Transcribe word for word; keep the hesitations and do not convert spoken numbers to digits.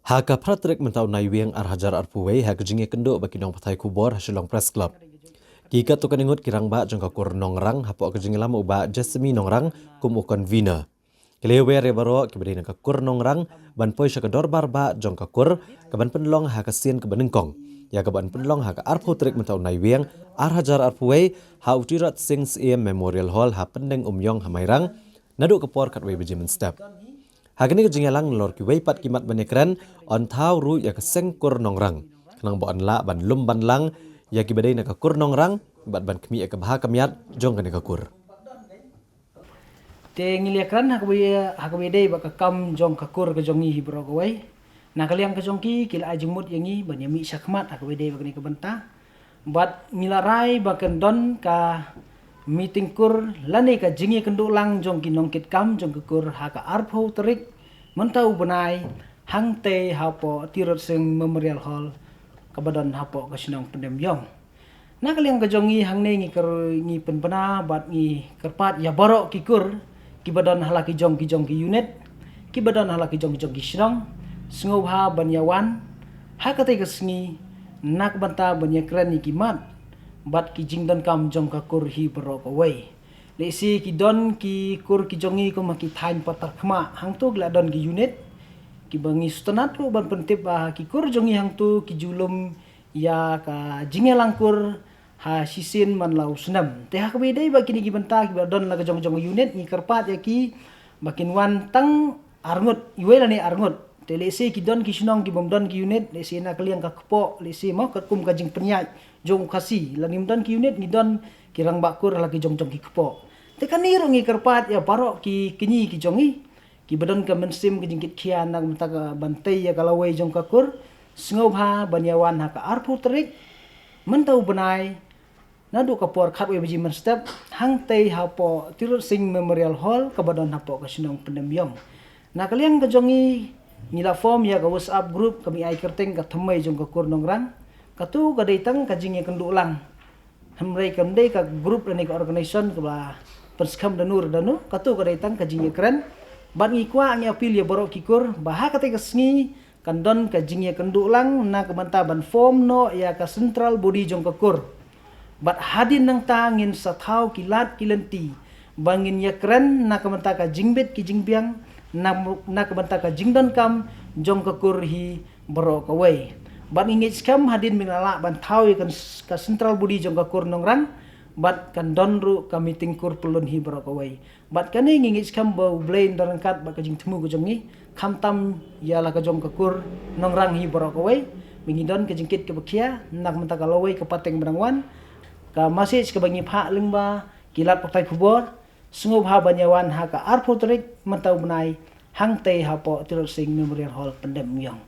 Ha ka phra tarik mynta u Naiwieng ar hajar arphew wei, ha ka jingïakynduh bad ki nongpathai khubor ha Shillong Press Club, ki katto katne ngut ki rangbah jong ka kur Nongrang hapoh ka jingïalam u Bah Jessamy Nongrang kum u convener, ki la wer ïa baroh kiba dei na ka kur Nongrang ban poi sha ka dorbar bah jong ka kur kaban pynlong ha ka sien kaba nyngkong, ïa kaban pynlong ha ka arphew tarik mynta u Naiwieng ar hajar arphew wei, ha u Tirot Sing Syiem Memorial Hall ha Pyndengumiong ha Mairang, naduh ka por khatwei baje mynstep. Ha kane ka jingïalang nalor kiwei pat ki mat ban ïakren, yn thaw ruh ïa ka seng kur Nongrang, khnang ba yn lah ban lum ban lang ïa kiba dei na ka kur Nongrang bad ban khmih ïa ka bha ka miat jong kane ka kur. Te ngi la ïakren ha kaba ïa, ha kaba ïadei bad ka kam jong ka kur ka jong ngi hi baroh kawei. Na ka liang ka jong ki, ki la ai jingmut ïa ngi ban ïa mih shakhmat ha kaba ïadei bad kane ka bynta. Bad ngi la rai ba kan don ka meeting kur lane ka jingïakynduh lang jong ki nongkitkam jong ka kur ha ka arphew tarik mynta u bnai, hangtei hapoh Tirot Sing Memorial Hall kaba don hapoh ka shnong Pyndengumiong. Na ka liang ka jong ngi hangne ngi kyr-, ngi pynbna bad ngi kyrpad ïa baroh ki kur kiba don ha la ki jong ki jong ki unit, kiba don ha la ki jong ki jong ki shnong, sngewbha ban ïa wan ha katei ka sngi na ka bynta ban ïakren ïa ki mat bad ki jingdonkam jong ka kur hi baroh kawei. Lehse ki don ki kur ki jong ngi kum ha ki thaiñ Patharkhmah, hangto ki la don ki unit kiba ngi sngewtynnat ruh ban pyntip ba ki kur jong ngi hangto ki ju lum ïa ka jingïalang kur ha shisien man la u snem. Te ha kaba ïadei bad kine ki bynta kiba don la ka jong jong unit, ngi kyrpad ïa ki ba kin wan tang arngut, iwei lane arngut. Te lehse ki don ki shnong ki bym don ki unit, lehse na ka liang ka kpoh, lehse mo katkum ka jingpynïaid jong u Khasi, la ngim don ki unit, ngi don ki rangbah kur ha la ki jong jong ki kpoh. Te kane ruh ngi kyrpad ïa baroh ki kñi ki jong ngi kiba don ka mynsiem ka jingkitkhia na ka bynta ka ban tei ïa ka lawei jong ka kur, sngewbha ban ïa wan ha ka arphew tarik mynta u bnai, naduh ka por khatwei baje mynstep, hangtei hapoh Tirot Sing Memorial Hall kaba don hapoh ka shnong Pyndengumiong. Na ka liang ka jong ngi, ngi la form ïa ka WhatsApp group kaba ngi ai kyrteng ka Thymmei jong ka kur Nongrang. Kato ka dei tang ka jingïakynduh lang. Hynrei kam dei ka group lane ka organization kaba pynskhem danu re danu, kato ka dei tang ka jingïakren. Bad ngi kwah, ngi appeal ïa baroh ki kur ba ha katei ka sngi kan don ka jingïakynduh lang na ka bynta ban form noh ïa ka central body jong ka kur. Bad hadien nangta ngin sa thaw ki lad ki lynti ba ngin ïakren na ka bynta ka jingbit ki jingbiang, na, na ka bynta ka jingdonkam jong ka kur hi baroh kawei. Bad ngi ngeit skhem hadien ba ngin lah ban thaw ïa ka, ka central body jong ka kur Nongrang, bad kan don ruh ka meeting kur pyllun hi baroh kawei. Bad kane ngi ngeit skhem ba U Blei un don ryngkat bad ka jingthmu ka jong ngi, khamtam ïa la ka jong ka kur Nongrang hi baroh kawei. Ba ngi don ka jingkit kaba khia na ka bynta ka lawei ka pateng ba dang wan. Ka message kaba ngi phah lyngba ki lad pathai khubor, sngewbha ban ïa wan ha ka arphew tarik mynta u bnai, hangtei hapoh Tirot Sing Memorial Hall Pyndengumiong.